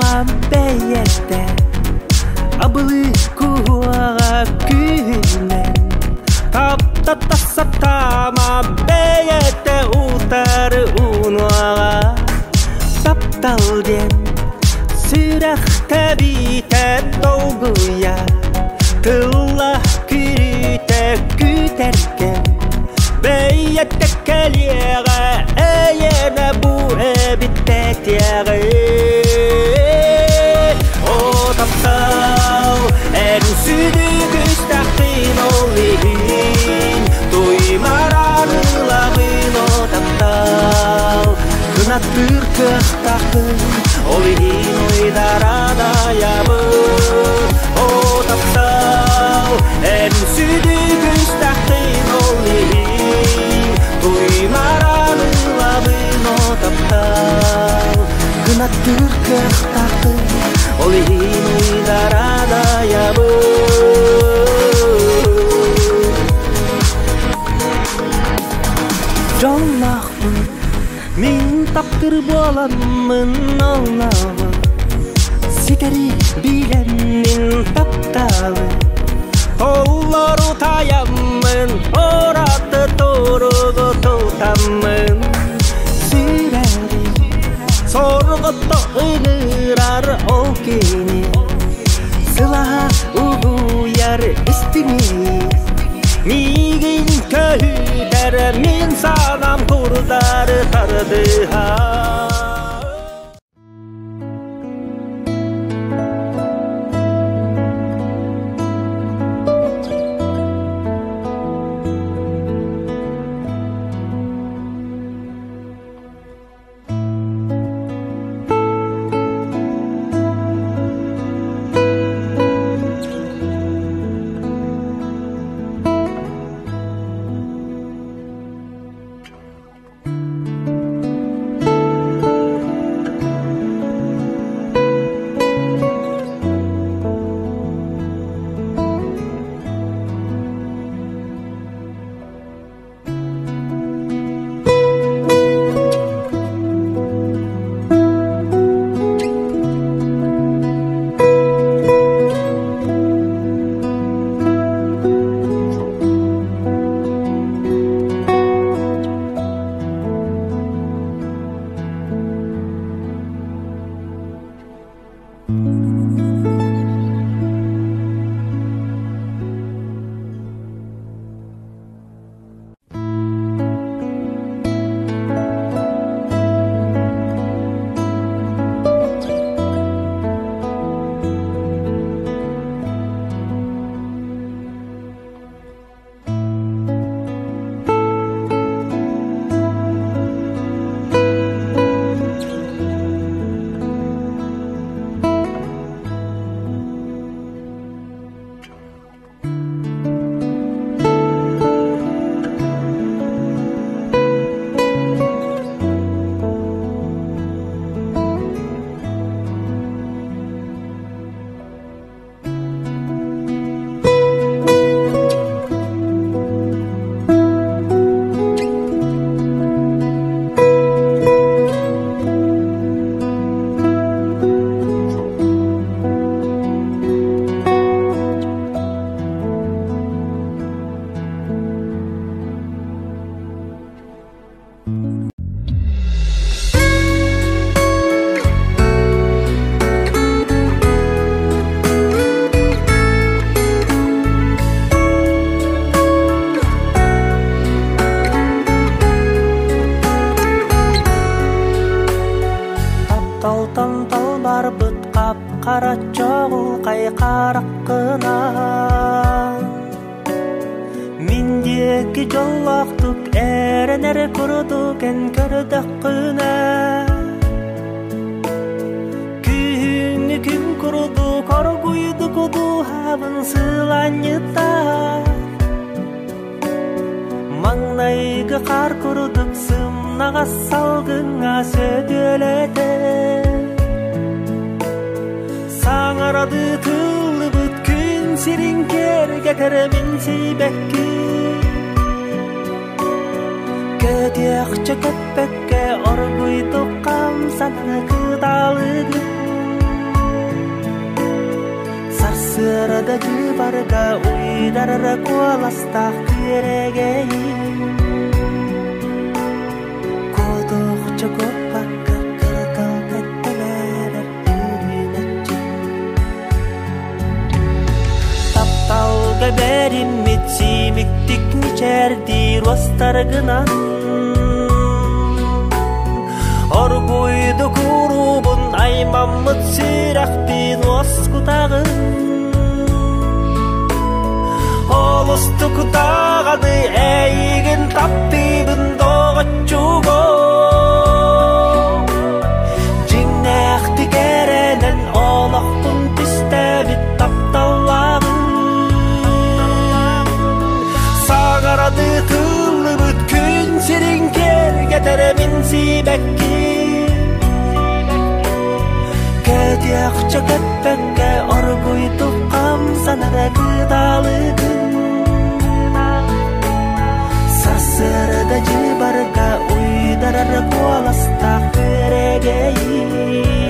Таптаама бэйэтэ Абылыы куһуоҕа күүһүнэн Таптата сатаама бэйэтэ утары уунуоҕа Таптал диэн сүрэх тэбиитэ долгуйа Тылла күрүүтэ күүтэргэн Бэйэтэ кэлиэҕэ эйиэнэ бу эбит тэтиэҕи О таптал эн сүдү күстэххин ол иһин Туймаран ылабын о таптал Кынаттыыр кыахтаахпын ол иһин уйдаран айабын О таптал эн сүдү күстэххин ол иһин Туймаран ылабын о таптал Кынаттыыр кыахтаахпын ол иһин уйдаран айабын Дьоллоохпун Мин таптыр буоламмын оллоҕу Ситэри билэммин таптаабын Толлору таайаммын Ураты туругу тутаммын Сүрэҕим сорҕото ыҥырар ол кини Сылаһа угуйар истиҥий Миигин көһүтэр мин санам курдары тардыһар Тапталтан талбарбыт хап-хара чоҕулхай хараххынан Мин диэки дьоллоохтук эрэнэр курдук эн көрдөххүнэ Күһүҥҥү күн курдук оргуйдук дууһабын сыланньытар Маҥнайгы хаар курдук сымнаҕас салгыҥҥа сөтүөлэтэр Саҥарады тыллыбыт күн сирин киэргэтэр мин сибэкки Көтүөхчэ көппөккө оргуйдук хамсанар кыталыгын. Сарсыарда дьыбарга уйдарар куоластаах күөрэгэйин Куотуохча куоппакка кыртал кэттэлээрэр үүнэччи Тапталга бэриммит симиктик мичээрдиир уостаргынан Оргуйду куруубун аймаммыт сүрэхпин уоскутаҕын Олустук даҕаны эйигин таптыыбын доҕоччугу Дьиҥнээхтик эрэнэн олохпун түстээбит тапталлааҕым Саҥарады тыллыбыт күн сирин киэргэтэрэ мин сибэкки Көтүөхчэ көппөккө оргуйдук хамсанара кыталыгын Сарсыарда дьыбарга уйдарар куоластаах күөрэгэйин.